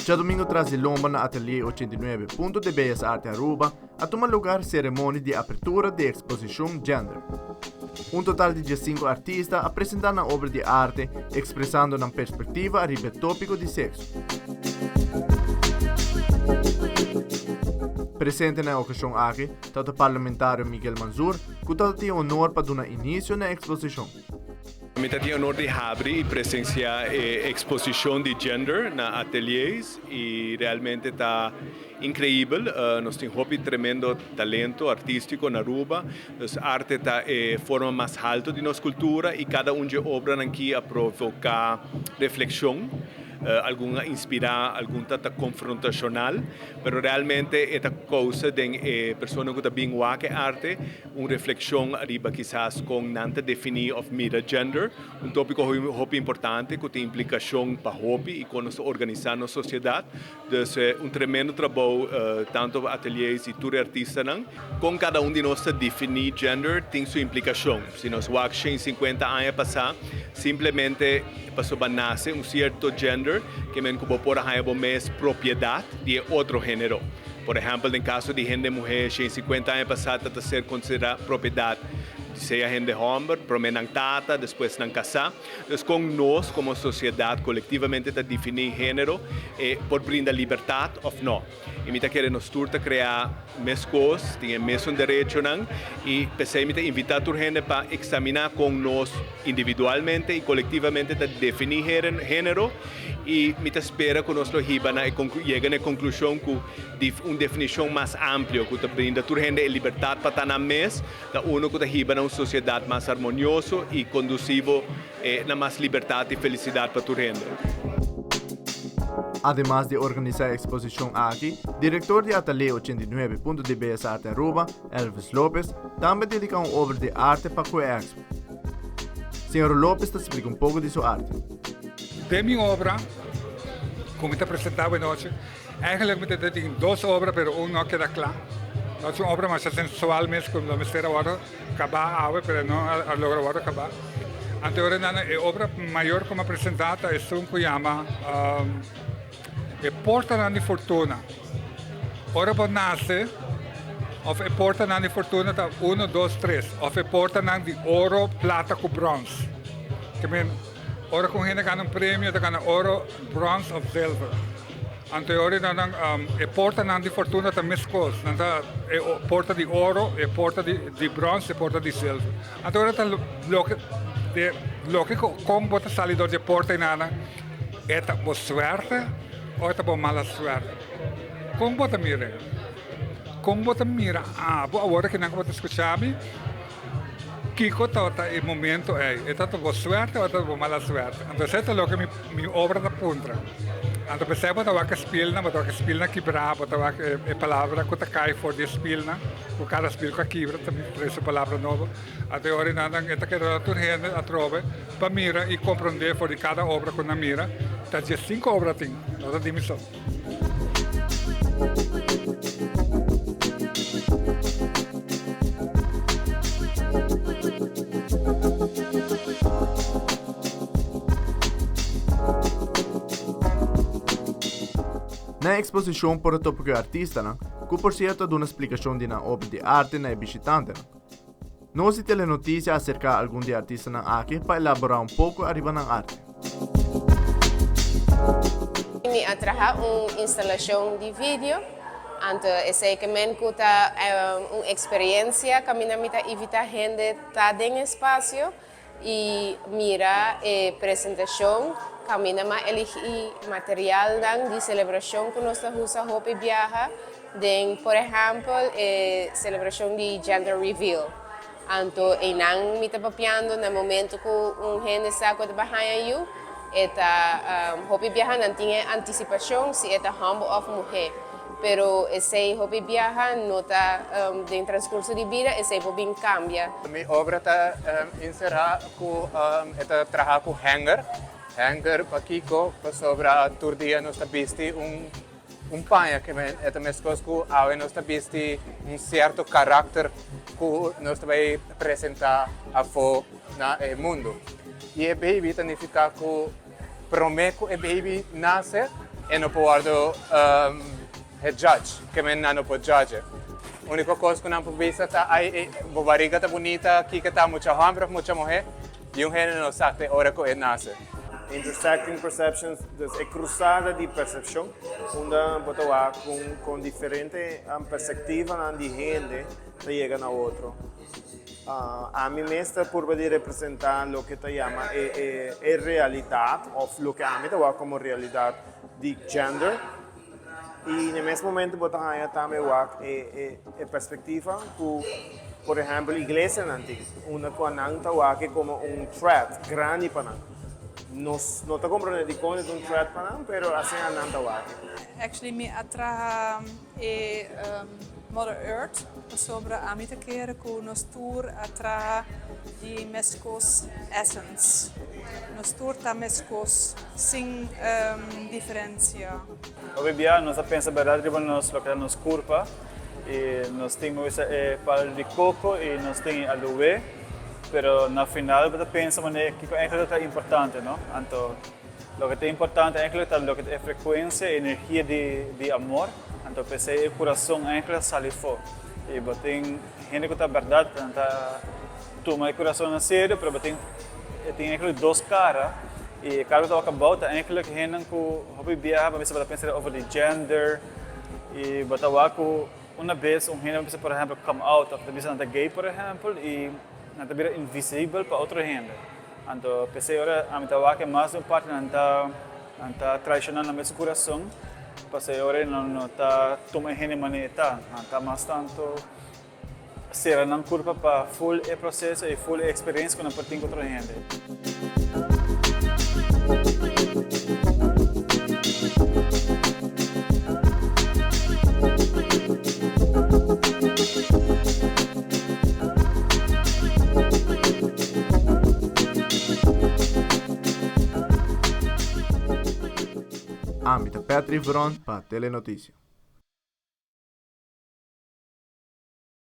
Djadomingo tras di lomba na Atelier 89 Punto de Bellas Arte Aruba a tuma lugar ceremonia di apertura di exposicion Gender. Un total di diescinco artista a presenta nan obra di arte expresando nan perspectiva ariba e topico di sexo. Presente na e ocasion aki tabata parlamentario Miguel Mansur cu tabata tin honor pa duna inicio na e exposicion. Mi ta tin honor di habri y presencia e exposicion di Gender na Ateliers y realmente ta increibel. Nos tin hopi tremendo talento artistico na Aruba. Dus arte ta e forma mas halto di nos cultura y cada un dje obranan ki a provoca reflexion. Algun a inspira, algun ta ta confrontacional, pero realmente e ta causa den e persona cu ta bin wak e arte Un reflexion ariba kisas con nan ta defini of mira gender, un topico hopi importante cu tin implicacion pa hopi y con nos ta organisa nos sociedad. Dus un tremendo trabou tanto ateliers y tur e artistanan. Con cada un di nos ta defini gender tin su implicacion. Si nos wak 150 aña pasa, simplemente pasobra nace un cierto gender ke men cu bo por a haya bo mes propiedad di e otro genero. Por ehèmpel, den kaso di hende muhé, 150 aña pasá ta ta ser konsiderá propiedat di sea hende hòmber, promé nan tata, despues nan kasá. Dus kon nos komo sosiedat kolektivamente ta definí género, e por brinda libertat òf nò? I mi ta kere nos tur ta kreá meskos, tin e mesun derechonan, i p'esei mi ta invitá tur hende pa eksaminá kon nos individualmente i kolektivamente ta definí género. I mi ta spera ku nos lo hiba na e yega na e konklushon ku di un definishon mas amplio ku ta brinda tur hende e libertat pa ta nan mes, ta uno ku ta hiba na un sosiedat mas armonioso i kondusivo na mas libertat i felisidat pa tur hende. Ademas di organisá e eksposishon aki, direktor di Atelier 89 punto di Bellas Arte Aruba, Elvis Lopez, tambe a dediká un obra di arte pa ku e ekspo. Señor Lopez ta splika un poko di su arte. Den mi obra ku mi ta presentá awenochi, eigenlijk mi ta tin dos obra pero un no a keda kla. No ta un obra masha sensual mes ku lo mester a wòrdu kabá awe pero no a logra wòrdu kabá. Anto ora nan e obra mayor ku mi a presentá ta esun ku yama E Portanan di Fortuna. Ora bo nase òf e portanan di fortuna ta uno, dos, tres òf e portanan di oro, plata ku bròns. Ora ku un hende gana un premio ta gana oro, brons of zilver. Anto e ora nan e portanan di fortuna ta meskos, nan ta e porta di oro, e porta di brons, e porta di zilver. Anto ora ta loke de loke ku kon bo ta sali dor di e porta einana e ta bo suerte o e ta bo mala suerte. Kon bo ta mira e? Kon bo ta mira abo awor kinan ku bo ta skucha mi? Kiko tabata e momento ei? E tabata bo suerte o e tabata bo mala suerte? Anto esei ta loke mi mi obra ta puntra. Anto p'esei bo ta wak e spilnan, bo ta wak e spilnan kibrá, bo ta wak e palabra ku ta kai for di e spilnan, ku kada spil ku a kibra ta trese un palabra nobo. Anto e ora nan e ta keda tur hende atrobe pa mira i komprondé for di kada obra ku nan mira. Ta diesinku obra tin, no ta di mi so. Na e eksposishon por a topa ku e artistanan, ku por sierto a duna splikashon di nan obra di arte na e bishitantenan. Nos di Telenoticia a aserká algun di e artistanan aki pa elaborá un poko ariba nan arte. Mi a traha un instalashon di video, anto esei ke men ku ta un eksperensia kaminda mi ta invitá hende ta den espasio i mira e presentashon kaminda mi a eligí materialnan di selebrashon ku nos ta usa hopi biaha den por ehèmpel e selebrashon di gender reveal. Anto einan mi ta papiando na momento ku un hende sa ku e ta bai haña yu, e ta hopi biaha nan tin e antisipashon si e ta hòmber òf muhé. Pero esei hopi biaha no ta den transkurso di bida esei por bin kambia. Mi obra ta enserá ku e ta traha ku hanger. Hanger pakiko? Pasobra tur dia nos ta bisti un Un paña ke men e ta meskos ku awe nos ta bisti un sierto karakter ku nos ta bai presentá afó na e mundu. I e baby ta nifiká ku promé ku e baby nase. e no por wòrdu e judge, ke men nan no por judge. Úniko kos ku nan por bisa ta ai bo bariga ta bunita, kiko ta mucha hòmber òf mucha muhé, di un hende no sa te ora ku e nase. Intersecting perceptions, dus e cruzada di percepcion, unda bo ta wak con con diferente perspectivanan di hende ta yega na otro. Ami mes ta purba di representa loke ta yama e e e realidad of loke ami ta wak como realidad di gender y na e mes momento bo ta haya tambe wak e e e perspectiva cu por ehempel iglesianan tin unda cu nan ta wak e como un threat grandi pa nan. Nos no ta comprende dicon e ta un threat pa nan pero asina nan ta wak e. Actually mi a traha E Mother Earth, pasobra ami ta kere ku nos tur a traha di meskos essence. Nos tur ta meskos, sin diferensia. Hopi bia nos a pensa berdad riba nos loke ta nos kurpa i nos tin bo bisa e palu di koko i nos tin e aloe, pero na final bo ta pensa manera kiko eigenlijk ta importante no. Anto Loke ta importante eigenlijk ta loke ta e frecuencia, e energia di di amor. Anto p'esei e curason eigenlijk ta sali afó. Y bo tin hende cu ta berdad nan ta tuma e curason na serio, pero bo tin e tin eigenlijk dos cara y e cara cu ta wak abou ta eigenlijk hendenan cu hopi biaha bo mester bo ta pensa over di gender y bo ta wak cu una bes un hende bo bisa por ehempel come out of ta bisa nan ta gay por ehempel y nan ta bira invisibel pa otro hende. Anto p'esei ora ami ta wak e mas di un parti nan ta nan ta traishoná nan mes kurason, pasei ora nan no ta tuma e hende manera e ta, nan ta mas tantu sera nan kurpa pa ful e proseso i ful e eksperensia ku nan por tin ku otro hende. Ami ta Patrick Veron pa Telenoticia.